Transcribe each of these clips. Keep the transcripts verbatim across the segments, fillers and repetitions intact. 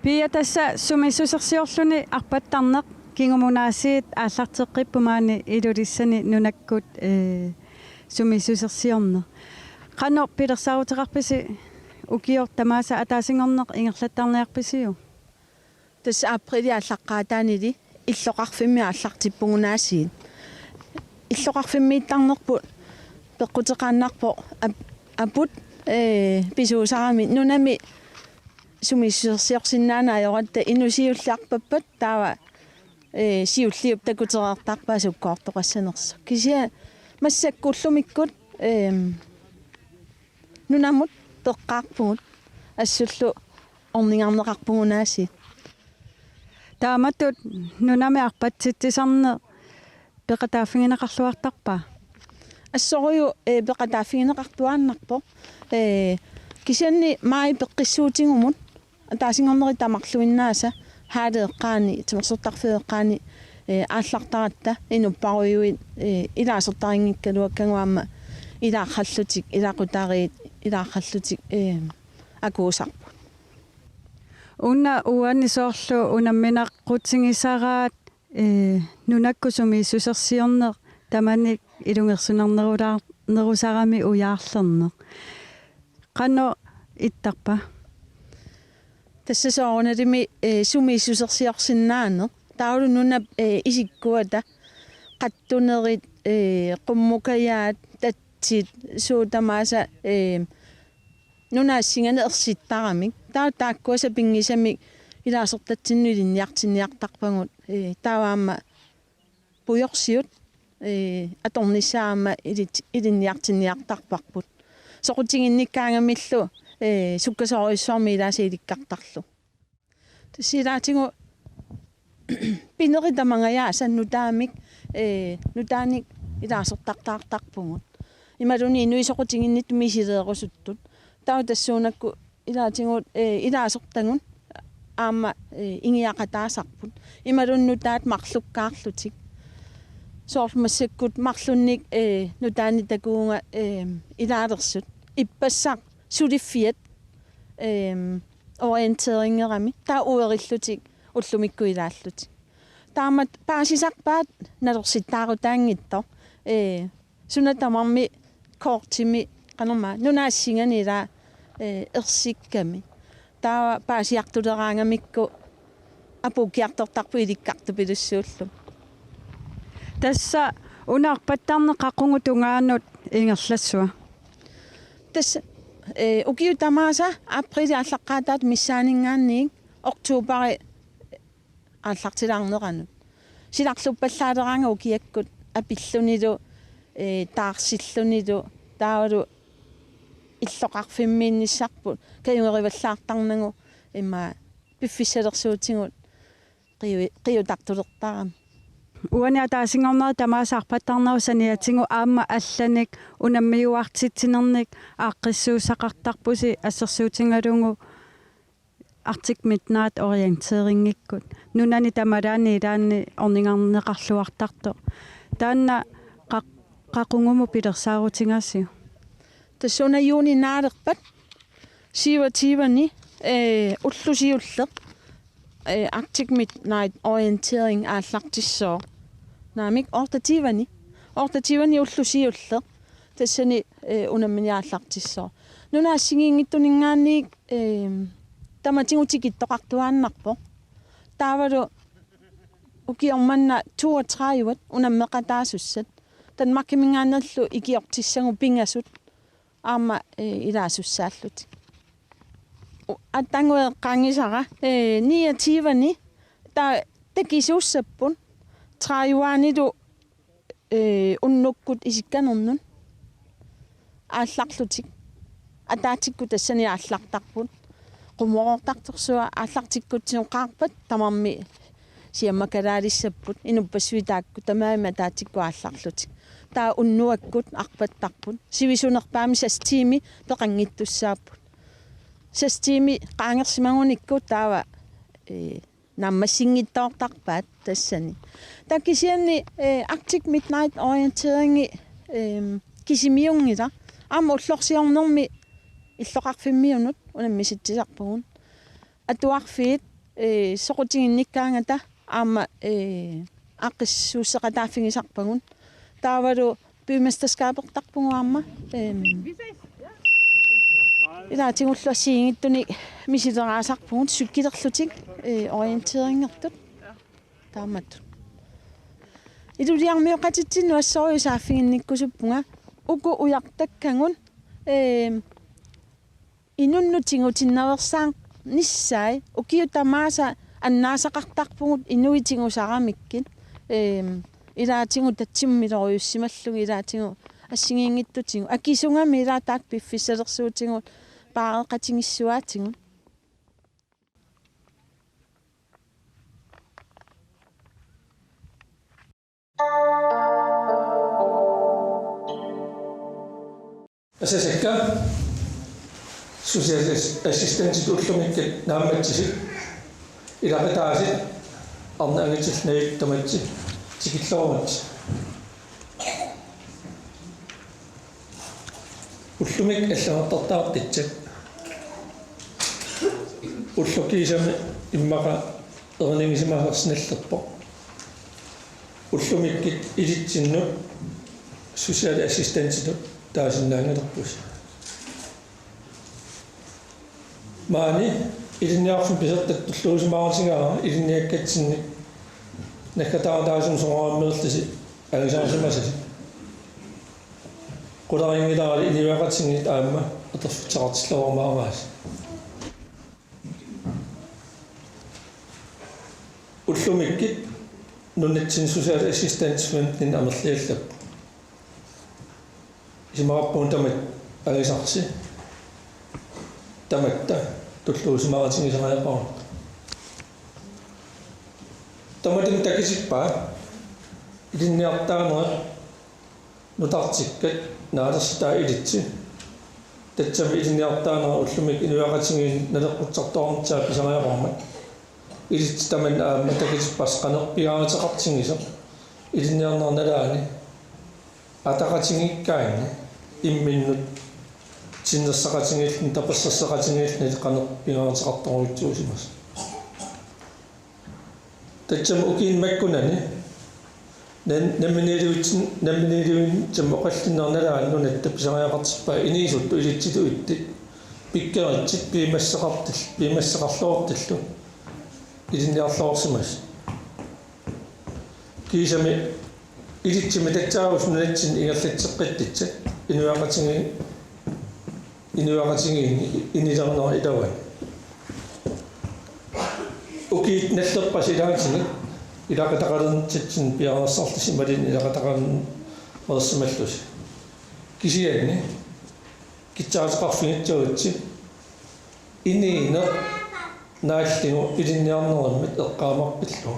Pia, tassa sumiissusersiorluni arpattarneq, kingumut aasiit aallarteqqipput maani Ilulissani nunakkut, ee, sumiissusersiorneq. Qanoq pilersaaruteqarpisi ukioq tamaasa ataasinngorneq ingerlattarniarpisiuk? Tassa aprilip aallaqqaataanili illoqarfimmi aallartippugut aasiit. Illoqarfimmiittarnerput peqquteqaannarpoq ap-, aput, ee, pisuusarami nunami sumiissusersiorsinnaaneq ajoratta inuk siulleq arpappat taava, ee, siulliup takutereertarpaa sukkoortoqassanersoq. Kisianni massakkut ullumikkut, eem, nunamut peqqaarpugut, assullu orningarneqarpugut aasiit. Taamatut nunami arpatsitsisarneq peqataaffigineqarluartarpa? Assorujuk, ee, peqataaffigineqartuaannarpoq. Ee, kisianni maajip peqqissuutigumut ataasinngornerit tamarluinnaasa haaleeqqaani, timersortarfeeqqaani, ee, aallartaratta inupparujuit, ee, ilaasortarinngikkaluakkagut aamma ilaarrallutik, ilaqutariit, ilaarrallutik, ee, akuusarput. Una uani soorlu unammineqarutigisaraat, ee, nunakkut sumiissusersiorneq tamanik ilungersunarnerulaar-, nerusarami ujaarlerneq. Qanoq ittarpa? Tassa soorunalimi, ee, sumiissusersiorsinnaaneq. Taavalu nunap, ee, isikkuata qattunerit, ee, qummukajaat, tatsit, suut tamaasa, ee, nunaassiganik ersittaramik. Taava taakkua sapinngisamik ilaasortatsinnut ilinniartinniartarpagut, ee, taava aamma pujorsiut, ee, atornissaat aamma ilit-, ilinniartinniartarparput. Soqutiginnikkaangamillu, ee, sukkasoorujussuarmik ilaasa ilikkartarluni. Tassa ilaatigut pinerit tamangajaasa nutaamik, ee, nutaanik ilaasortartaartarpugut. Imaluunniit inuit soqutiginnittut misileerusuttut. Taava tassuunakkut ilaatigut, ee, ilaasortagut aamma, ee, ingiaqataasarput. Imaluunniit nutaat marlukkaarlutik. Soorlu massakkut marlunnik, ee, nutaanik takugunga, ee, ilaalersut. Ippassaq suliffiat, eem, orienteringerami. Taava uerillutik ullumikkut ilaallutik. Taamatut paasisarpaat nalorsittaarutaanngitsoq. Ee, suna tamarmi kortimi qanormaa nunaassiganik ilaa, ee, ersikkami. Taava paasiartuleraangamikku apuukkiartortarput ilikkartupilussuulluni. Tassa una arpattarneq qaqugu tungaanut ingerlassava? Tassa, ee, ukiut tamaasa aprilip aallaqqaataata missaaninngaanniit oktobari aallartilaarneranut. Silarluppallaaleraangat ukiakkut apillunilu, ee, taarsillunilu, taavalu illoqarfimmiinnissarput kajungerivallaartarnagu immaqa piffissalersuutigut qiu-, qiutartulertarami. Uani ataasinngornerit tamaasa arpattarnerup saniatigut aamma allanik unammiuartitsinernik aaqqissuussaqartarpusi assersuutigalugu Arctic Midnight Orienteringikkut. Nunani tamalaani ilaanni orningarneqarluartartoq. Taanna qaq-, qaqugumut pilersaarutigaassiuk? Tassa una juunip naalerpat syvogtyve-ni, ee, ulloq siulleq, ee, Arctic Midnight Orientering aallartissooq. Naamik, otteogtyve-ni. Otteogtyve-ni ulloq siulleq. Tassani, ee, unammineq aallartissooq. Nunap assigiinngitsuninngaanniit, ee, tamatigut tikittoqartuaannarpoq. Taavalu ukioq manna toogtredive unammeqataasussat. Danmarkiminngaanneerlu ikiortissagut pingasut aamma, ee, ilaasussaallutik. U-, aatsaannguaq eqqaanngisara, ee, niogtyve-ni ta-, takisuussapput. Taiwanilu, ee, unnukkut isikkanernut aallarlutik. Ataatsikkut tassani aallartarput. Qumoroortartorsuaq aallartikkutsigu qaarpat tamarmi siammakalaalissapput, inuppassuit taakku tamarmik ataatsikkut aallarlutik. Taava unnuakkut arpattarput. Sivisunerpaamik seks tiimit peqanngittussaapput. Seks tiimit qaangersimagunikku taava, ee, naammassinngitsoortarpaat tassani. Taava kisianni, ee, Arctic Midnight Orienteringi, eem, kisimiunngilaq. Aamma ullorsiornermi illoqarfimmiunut unammisitsisarpugut. Atuarfiit, ee, soqutiginnikkaangata aamma, ee, aaqqissuusseqataaffigisarpagut. Taavalu bymesterskabertarpugut aamma, eem, ilaatigullu assigiinngitsunik misileraasarpugut, cykelerlutik, ee, orienteringertut. Taamatut. Iluliarmioqatitsinnut assorujussuaq saaffiginnikkusuppunga uku ujartakkagut, eem, inunnut tigutinnaveersaarnissaat. Ukiut tamaasa annaasaqartarpugut inuit tigusaramikkit. Eem, ilaatigut tatsimmilorujussimallugit, ilaatigut assigiinngitsutigut. Akisugami ilaa taakku piffissalersuutigut paareqatigissuaatigut. Asasakka socialassistentit ullumikkat naammatsisit ilaqutaasit arnat angutit najuuttut tamassi tikilluaritsi. Ullumikkut allagartartaqartitsat. Ulloq kiisami immaqa erinigisimasarsi nallerpoq. Ullumikkut ilitsinnut socialassistentinut taasinnaanngilarput. Maani ilinniarfimmi pisortat tulluusimaarutigaara ilinniakkatsinnik naggataartaasumik soraarmiillusi angusaarsimasasi. Qularinngilara inuiaqatigiit aamma atorfissaqartilluarumaaraasi. Ullumikkut nunatsinni socialassistentitut amerliallappoq. Isumaqarpunga tamatta angusaarsi. Tamatta tulluusimaarutigisariaqarutta. Tamatuma takutippaa ilinniartitaanerat nutartikkat naalersitaa ilitsi. Tassami ilinniartitaanerat ullumikkut inuiaqatigiinni naleqqutsartuarnissaa pisariaqarmat. Ilitsi tamanna aamma takutipparsi qanoq pingaaruteqartigisoq ilinniarnerup nalaani ataqatigiikkaanni imminnut tinnersaqatigiilluni tapersersoqatigiilluni qanoq pingaaruteqartorujussuusimasoq. Tassami ukiuni makkunani nam-, namminiilivitsinnut, namminiilivitsinnut oqallinnerunalaanut nunatta pisariaqartippaa inuusuttut ilitsitut ittit pikkoritsit piumassuseqartil-, piumassuseqarluartillu ilinniarluarsimasut. Kiisami ilitsimi tassaavusi nunatsinni ingerlatseqqittitsat inuiaqatigi-, inuiaqatigiinni inilernera iluani. Ukiut nallerpasut ilaatigut ilaqutaqalernissatsinnik piareersarlusi imaluunniit ilaqutaqalernissarsimallusi. Kisianni kissaateqarfigissagutsi inuuneq naallugu ilinniarnerummik eqqaamarpillugu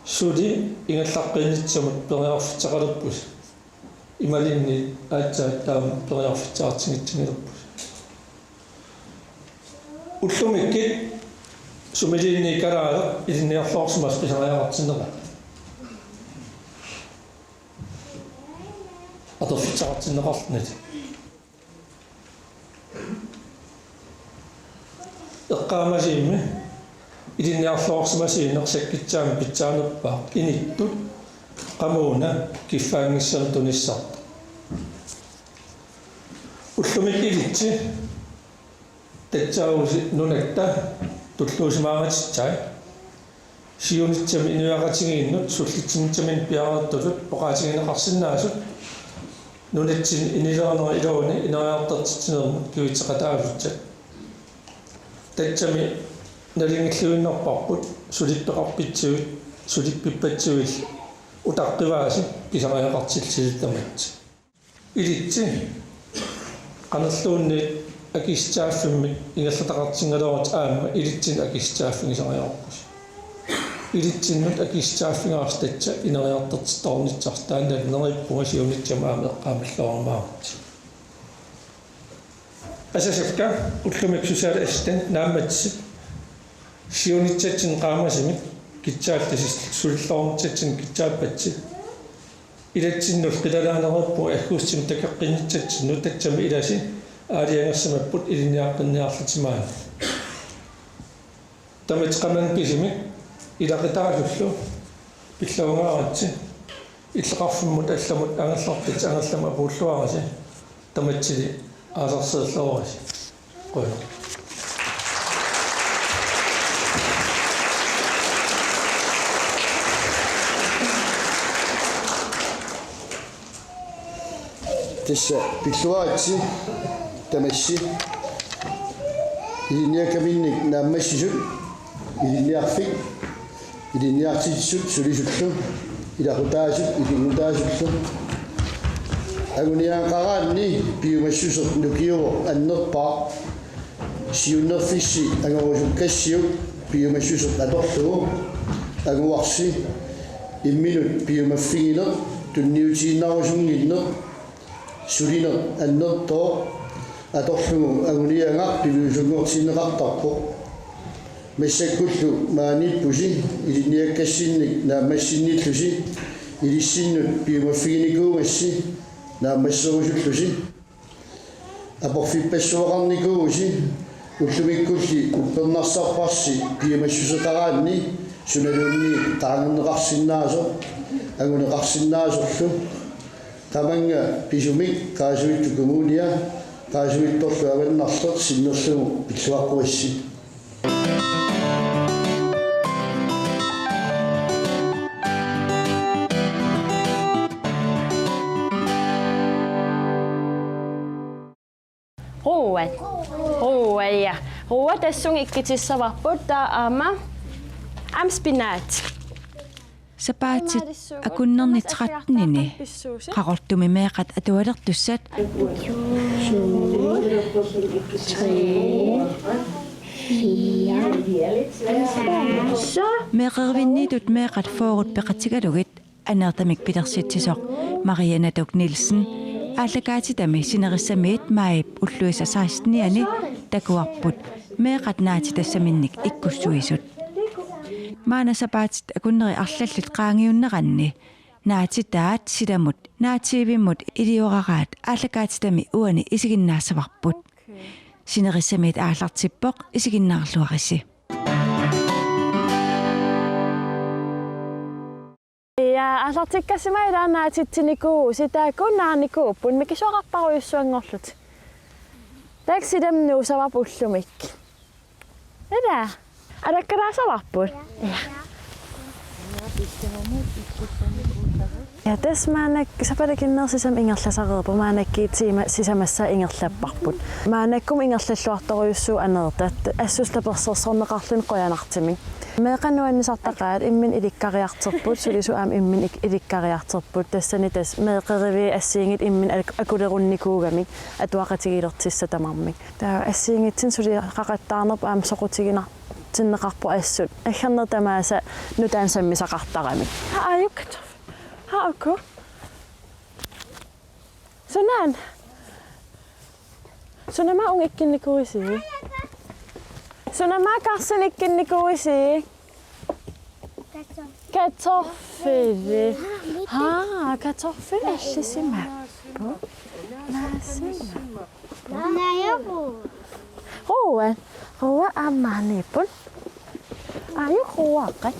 suli ingerlaqqiinnitsamut periarfissaqalerpusi. Imaluunniit aatsaat taama periarfissaqartigitsigilerpusi. Ullumikkut sumiluunniit kalaaleq ilinniarluarsimasoq pisariaqartinneqarpoq. Atorfissaqartinneqarluni. Eqqaamasuummi ilinniarluarsimasuuneq sakkutsaamik pitsaanerpaaq inuttut qamuuna kiffaanngissunik tunissartoq. Ullumikkut ilitsi tassaavusi nunatta tulluusimaarutissai. Siunissami inuiaqatigiinnut sullitsinitsaminnik piareertutut oqaatigineqarsinnaasut nunatsinni inilernera iluani ineriartortitsinermut kivitseqataasussat. Tassami nalunngilluinnarparput sulippeqarpitsuit, sulippippatsivillu utaqqivaasi pisariaqartillusi tamassi. Ilitsi qanorluunniit akissutsaaffimmik ingerlataqartinngalorusi aamma ilitsinnut akissutsaaffigisariaqarpusi. Ilitsinnut akissutsaaffigaarsi tassa ineriartortittarnissarsi taanna neriuppunga siunissami aamma eqqaamalluarumaaritsi. Asasakka ullumikkut socialassistentit naammatsisit siunissatsinnik qaamasumik kitsaallusi sulilluarnissatsinnik kitsaappassi. Ilatsinnullu qilalaanerupput aggustimi takoqqinnissatsinnut tassami ilasi aalajangersimapput ilinniaqqinniarlutik maani. Tamatsinnut pisumik ilaqutaasullu pilluangaaritsi illoqarfimmut allamut angerlarpit angerlamut apuulluarisi tamatsinnut aasarseriarluarisi. Qujanaq. Tassa pilluaritsi tamassi ilinniakkaminnik naammassisut, ilinniarfik ilinniartitsisut sulisullu, ilaqutaasut ikinngutaasullu. Anguniagaqaraanni piumassuseq nukiuvoq annerpaaq. Siunnerfissi angorusukkassiuk piumassuseq atorlugu anguarsi imminut piumaffigineq tunniutiinnarusunnginneq sulineq annertooq atorlugu anguniagaq piviusunngortinneqartarpoq. Massakkullu maaniippusi ilinniakkassinnik naammassinnillusi ilissinnut piumaffiginikuugassi naammasserusullusi. Aporfippassuaqarnikuuvusi ullumikkulli uppernarsarparsi piumassuseqaraanni sunaluunniit qaangerneqarsinnaasoq anguneqarsinnaasorlu. Qamannga pisumik Qaasuitsup Kommunia Qaasuitsorlu Avannarleq sinnerlugu pilluaqquassi. Roa. Roa, ja. Roa tassunga ikkutissavarput, taava aamma, aamma spinat. Sapaatit akunnerni tretten-ini Qaqortumi meeqqat atualertussat meeqqerivinniittut meeqqat fyrret peqatigalugit Aneertamik pilersitsisoq Maria Natuk Nielsen aallakaatitami sinerissamiit maajip ulluisa sekstenianni takuarput meeqqat naatitassaminnik ikkussuisut. Maanna sapaatit akunneri arlallit qaangiunneranni naatitaat silamut naatiivimmut ilioraraat aallakaatitami uani isiginnaassavarput. Sinerissamiit aallartippoq, isiginnaarluarisi. Ja, aallartikkasimavoq ilaa naatitsinikuuvusi, taakku naarnikuupput mikisuaqarparujussuanngorlutik. Taakku silamut nuussavarput ullumikkut. Ilaa. Alakkalaassavarput. Ja. Ja, tassa maannakkut sapaatip akunnersisami ingerlasareerpoq, maannakkut tiimat sisamassaat ingerlapparput. Maannakkumut ingerlalluartorujussuuvoq Aneertat, assuup tapersersorneqarluni qujanartumik. Meeqqat nuannisartaqaat, imminut ilikkariartorput, sulisut aamma imminut ik-, ilikkariartorput. Tassani tassa meeqqeriviit assigiinngitsut imminnut ak-, akulerunnikuugamik atuaqatigiilertussat tamarmik. Taava assigiinngitsunik suliaqaqattaarnerput aamma soqutiginartinneqarpoq assut. Aggerneq tamaasa nutaanik sammisaqartaramik. Haa, aajuku. Haa, uku. Sunaana. Sunamma uunga ikkunnikuuisi? Sunamma karsinik ikkunnikuuisi? Kartoffeli. Haa, kartoffeli allisimapput. Naasima. Najoku. Roa. Roa aamma maaniipput. Aajuku Roaqqat.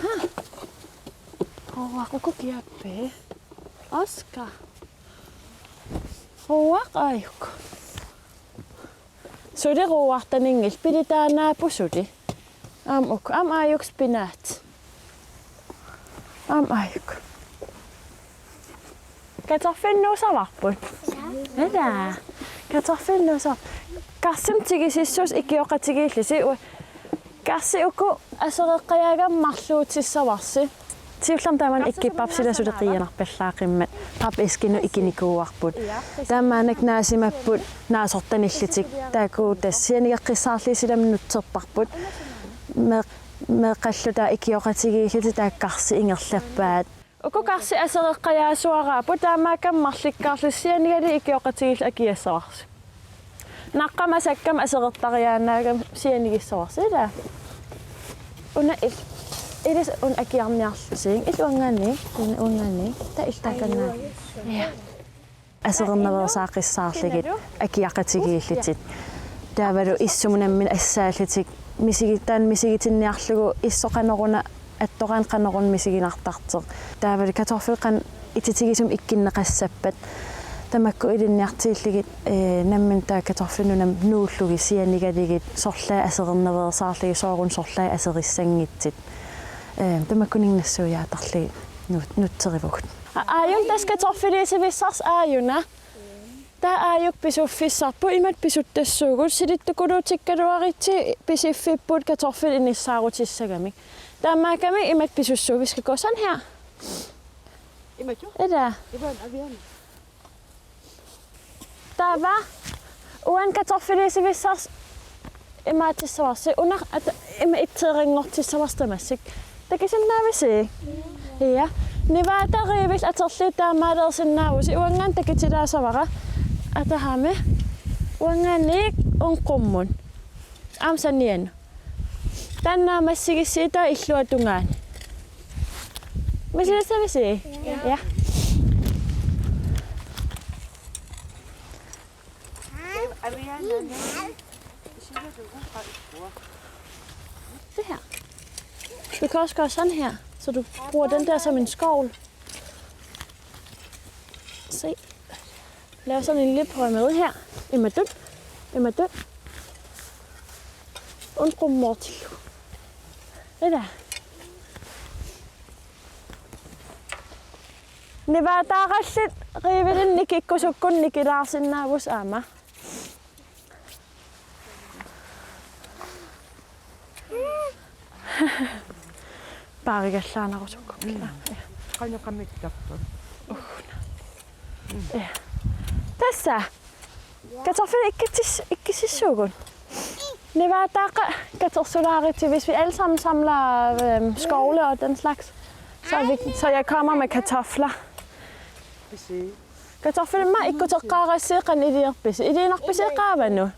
Haa. Roa, uku kiappii? Oscar. Roa aajuku. Suli Roartaninngillat, pilitaanaapput suli. Aamma uku, aamma aajuku spinat. Aamma aajuku. Kartoffeli nuussavarput? Ilaa. Kartoffeli nuussavarput. Karsimik tigusissuusi ikioqatigiillusi. Ua-, karsi uku asereqqajaagami marluutissavarsi. Siullermik tamanna ikkipparput, sila suli qiianarpallaaqimmat. Papæskenut ikinikuuarput. Taava maannakkut naasimapput naasortanillutik. Taakku tassa sianigeqqissaarlugit silamut nutserparput. Meeq-, meeqqallu taava ikioqatigiillutik taakku karsit ingerlappaat. Uku karsit asereqqajaasuaraapput, taamaakkami marlukkaarlutik sianigalugit ikioqatigiillutik akiassavarsi. Naqqami asakkami aserortariaannaagami sianigissavarsi, ilaa. Una il-, ilissi una akiarniarlusi, illit uanngaanniit, una uanngaanniit, taava illit taakanngaanniit. Ja. Aserornaveersaaqqissaarlugit akiaqatigiillutit. Taavalu issumut nammineq assaallutit. Misigi-, taanna misigitinniarlugu issoq qanoruna attoraanni qanoruna misiginartartoq. Taavalu kartoffelit qanoq ititigisumik ikkunneqassappat. Tamakku ilinniartillugit, ee, nammineq taava kartoffelit nunamut nuullugit sianigalugit sorlaat aserornaveersaarlugit soorunami sorlaat aserissanngitsut. Ee, tamakkuninnga nassuiaatarlugit nu-, nutserivugut. A-, aajuna tassa kartoffelisivissarsi aajuna. Taava aajuku pisuffissarput imatut pisuttassuugut, silittukuluutikkaluaritsi pisiffipput kartoffelit inissaarutissagami. Taamaakkami imatut pisussuugut, vi skal gå sådan her. Imatut? Ila. Ivan, Avian. Taava uani kartoffelisivissarsi imaattissavarsi, una ata-, ima itseeranngortissavarsi tamassi. Takusinnaavisi? Ja. Nivaata riivillit atorlugit taamaaliorsinnaavusi, uanngaanniit takutilaassavara. Atahami. Uanngaanniit una qummut. Aamma sanianut. Taanna naammassigissuugut illuatungaani. Misilissavisi? Ja. Ja. Det her. Du kan også gøre sådan her, så du bruger den der som en skovl. Se. Lav sådan en lille pyramide her. Imatut. Imatut. Una qummut. Ila. Nivaataarallit riivillit nikikkusukkunik nikilaarsinnaavusi aamma. Paarigallaanarusukkukkit. Mm. Qanoq qammittarput. Uuna. Mm. Ja. Tassa. Kartoffelit ikkutsis-, ikkussissuugut. Nivaataaqqat katersulaarutsigit, hvis vi alle sammen samler, øhm, skovle og den slags. Så, vi, så jeg kommer med kartofler. Præcis. Kartoffelit aamma ikkuteqqaarassi qanoq iliorpisi? Iliinnarpisi qaavanut?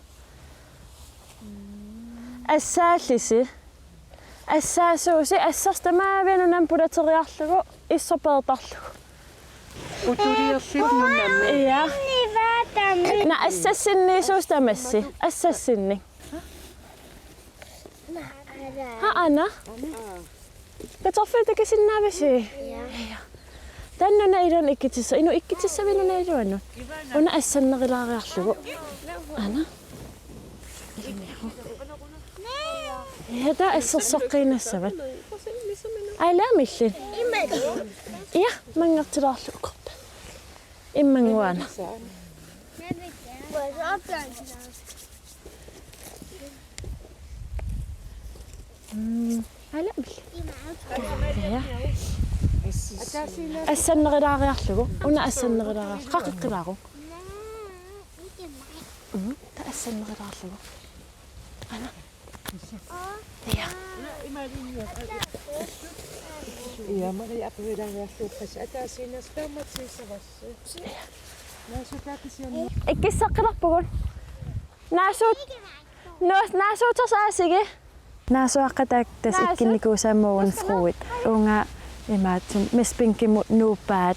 Assaallusi. Assaasuusi, assersi tamaavianut nunamut pulateriarlugu, issoq peertarlugu. Utuliorlugu nunamut. Ja. Naa, assassinniisuusi tamassi. Assassinnik. Ha, Anna? Kartoffelit takusinnaavisi? Ja. Ja. Taanna una iluanut ikkutissa-, inuit ikkutissavit una iluanut? Una assannerulaariarlugu. Anna? Ja, taava assersoqqiinnassavat. Aa, ilaa, millit? Ja, manngertilaarlugu ukorta. Immannguana. Mm, aa, ilaa, millit? Ja. Assannerulaariarlugu. Una assannerulaariarlugu. Qaqeqqilaaruk. Mm, taava assannerulaarlugu. Anna. Ja. Ja, Maria apilaariarlugu qas ataasiinnarsi taamaatsiissavassi. Ja. Naasuutaakisianni. Ikkussaqqilerpugut. Naasuut-, nuas-, naasuutersaasigi. Naasuaqqat taakku tassa Naasuut. Ikkunnikuusaat morgenfruit. Uunga imaattumik messebænkimut nuuppaat.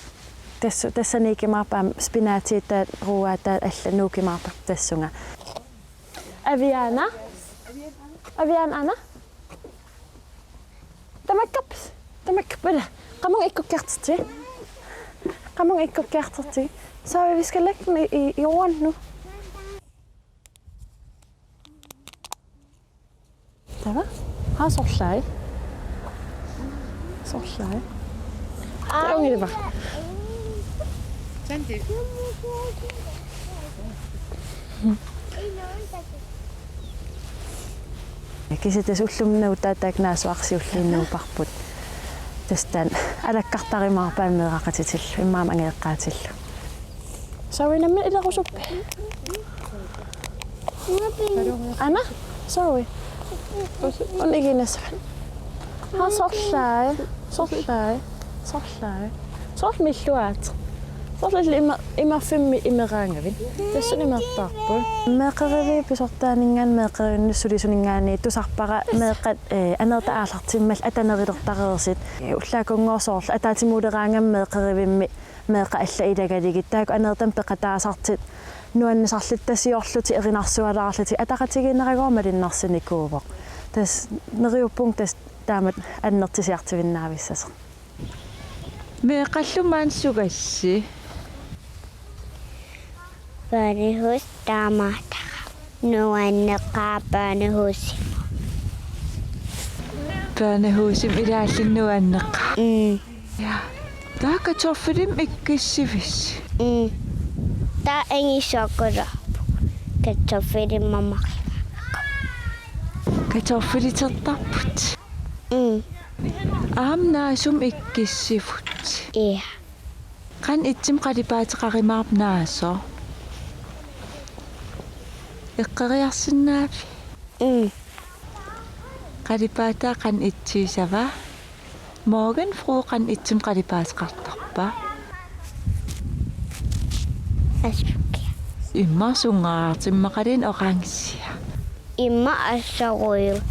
Tassa, tassani ikkumaarpaat spinaatiitaat, ruuaataat allat nuukkumaarpakka tassunga. Aviana? Aviana, Anna? Tamakkerpisi? Tamakkerpisi, ila. Qamunga ikkukkiartortigit. Qamunga ikkukkiartortigit. Så vi skal lægge dem i, i, i jorden nu. Taava? Haa, sorlai. Sorlai. Taava ungiliva. Santi. Kisianni tassa ullumi nuutaat taakku naasuarsiulliit nuuparput. Tassa taanna alakkartarumaarpaat meeraqatitillu, immaqa aamma angajoqqaatillu. Sorry, nammineq ilerusuppit? Anna? Sorry. Una igiinnassavat. Haa, sorlai. Sorlai. Sorlai. Soorlu milluaat. Soorlu illit ima-, imerfimmi imeraangavit. Tassunga imertarput. Meeqqeriviup pisortaaninngaanniit meeqqerivinnut sulisuninngaanniit tusarpara meeqqat, eh, aneertat aallartimmallu atanerulertareersut. Eh, ullaakkut-gooq soorlu ataatsimoorleraangama meeqqerivimmi Meeqqat allat ilagalugit taakku Aneertamut peqataasartut nuannisarlutik, tasiorlutik, erinarsualaarlutik ataqatigiinneragooq malunnarsinikuuvoq. Tassa neriuppunga tassa taamatut annertusiartuinnavissasoq. Meeqqallu maani sukkassi? Børnehus taamaattoq. Nuanneqaaq børnehusimi. Børnehusimi ilaalluni nuanneqaaq. Mm. Ja. Taava kartoffelimik ikkussivisi? Mm. Taava angisuukuluupput. Kartoffelimik mamarivakka. Kartoffelitertarput. Mm. Aamma naasumik ikkussivut. Ja. Qanoq itsumik qalipaateqarumaarpa naasoq? Eqqoriarsinnaavit? Mm. Qalipaataa qanoq itsiusava? Morgenfru qanoq itsumik qalipaateqartarpa? Assukia. Immaqa sungaartimmaqaluunniit orange. Immaqa assorujuk.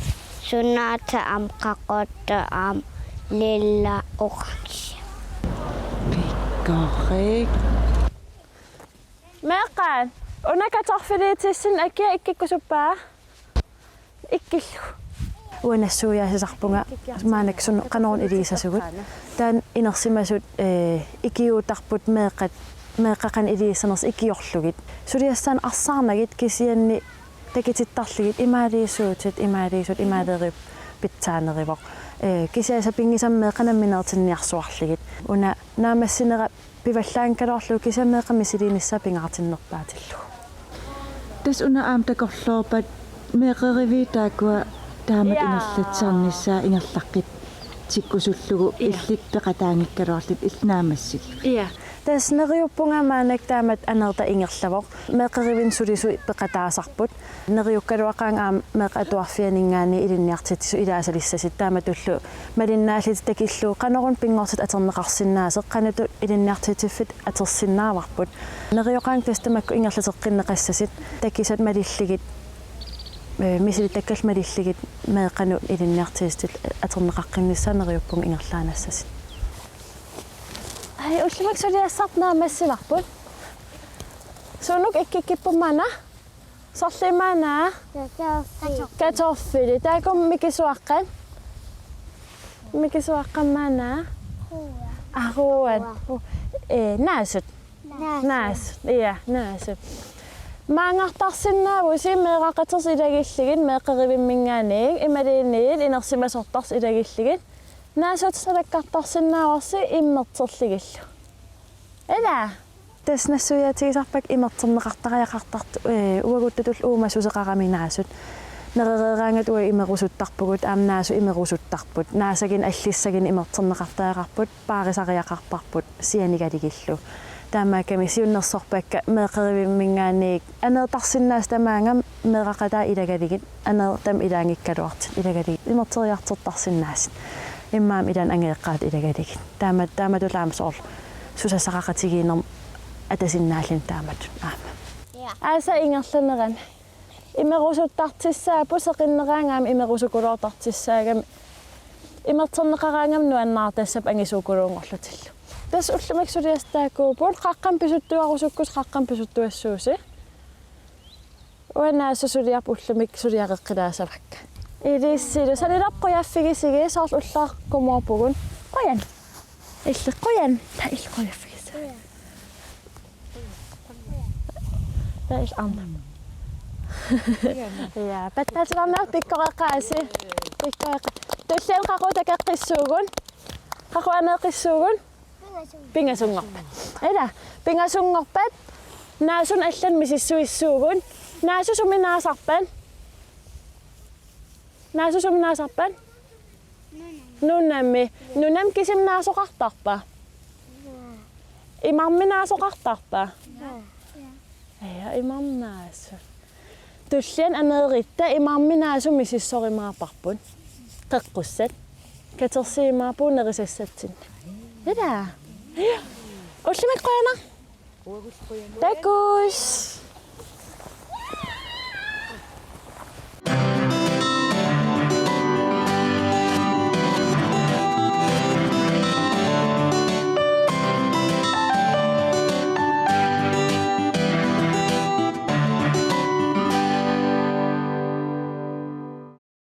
Sunaata aamma qaqortoq aamma lilla orange. Pikkorik. Meeqqat, una kartoffeliutissinni akia ikkukkusuppaa? Ikkillugu. Uanga nassuiaasisarpunga maannakkut suna qanoruna iliussasugut. Taanna inersimasut, eh, ikiuuttarput meeqqat, meeqqat qanoq iliussanersut ikiorlugit. Suliassaanik arsaarnagit kisianni takutittarlugit imaaliisuutit, imaaliisuutit, imaaleerup pitsaaneruvoq. Eh, kisianni sapinngisamik meeqqat nammineertinniarsuarlugit. Una naammassinera pivallaanngikkaluarlugu kisianni meeqqat misiliinissaat pingaartinnerpaatillugu. Tassa una aamma takorloorpat meeqqeriviit taakkua taamatut, ja, ingerlatsisarnissaat ingerlaqqitsikkusullugu, ja, illit peqataanngikkaluarlutit illit naammassigivat. Ja. Tassa neriuppunga maannakkut taamatut Aneertaq ingerlavoq. Meeqqerivinni sulisut peqataasarput. Neriukkaluaqaanga aamma meeqqat atuarfianinngaanniit ilinniartitsisut ilaasalissasut taamatullu malinnaallutik takillugu qanoruna pinngortitaq atorneqarsinnaasoq, qanoq ilinniartitsiffik atorsinnaavarput. Neriuqaanga tassa tamakku ingerlateqqinneqassasut, takusat malillugit, eh, misilittakkallu malillugit meeqqanut ilinniartitsisutut atorneqaqqinnissaat neriuppunga ingerlaannassasut. Ai, ullumikkut suliassarput naammassivarput. Suunuku ikkukkupput maanna? Sorliit maanna? Kartoffelit. Kartoffelit. Taakku mikisuaqqat? Mikisuaqqat maanna? Aruat. Aruat. Aruat. Eh, naasut. Naasut. Naasut. Ja, naasut. Maanngartarsinnaavusi meeraqatersup ilagillugit meeqqerivimminngaanniit imaluunniit inersimasortarsup ilagillugit. Naasut salakkartarsinnaavarsi immerterlugillu. Ila. Tassa nassuiaatigisarpakka imerterneqartariaqartartut, eh, uaguttutullu uumassuseqarami naasut. Nerereeraangatta uagut imerusuttarpugut, aamma naasut imerusuttarput. Naasaginnit allissaginnit imerterneqartariaqarput, paarisariaqarparput sianigalugillu. Taamaakkami siunnersorpakka meeqqerivimminngaanniit aneertarsinnaasut tamaanga meeraqataat ilagalugit, Aneertamut ilaanngikkaluartut ilagalugit imerteriartortarsinnaasut. Immaqa ilaanni angajoqqaatut ilagalugit. Taama, taamatullu aamma soorlu susassaqaqatigiinnermut atasinnaalluni taamatut aamma. Ja. Aasap ingerlanerani. Imerusuttartussaapput, seqinneraangat aamma imerusukuloortartussaagami. Imerterneqaraangami nuannaartassapput angisuukuluunngorlutillu. Tassa ullumikkut suliassat taakkuupput, qaqqamik pisuttuarusukkussi qaqqamik pisuttuassuusi. Uanga naasut suliarput ullumikkut suliareqqilaassavakka. Ilissilu, sanilerpoq qujaffigisigi, soorlu ullaaq kumoorpugut. Qujan. Illit qujan. Taava illit qujaffigisat. Taava illit arnat. Ja, pattaatilaarneq pikkoreqaasi. Pikkoreqa-. Tulliani qaqugu takoqqissuugut? Qaqugu aneeqqissuugut? Pingasunngorpat. Ila, pingasunngorpat. Naasunut allanut misissuissuugut. Naasut sumi naasarpat? Naasut sumi naasarpat? Nunami. Nunami kisimi naasoqartarpa? Imarmi naasoqartarpa? Ja, imarmi naasut. Tulliani aneeritta imarmi naasut misissorumaarparput. Qeqqussat. Katersuumaarpugut nerisassatsinnik. Ila. Ullumikkut qujanaq. Takuss.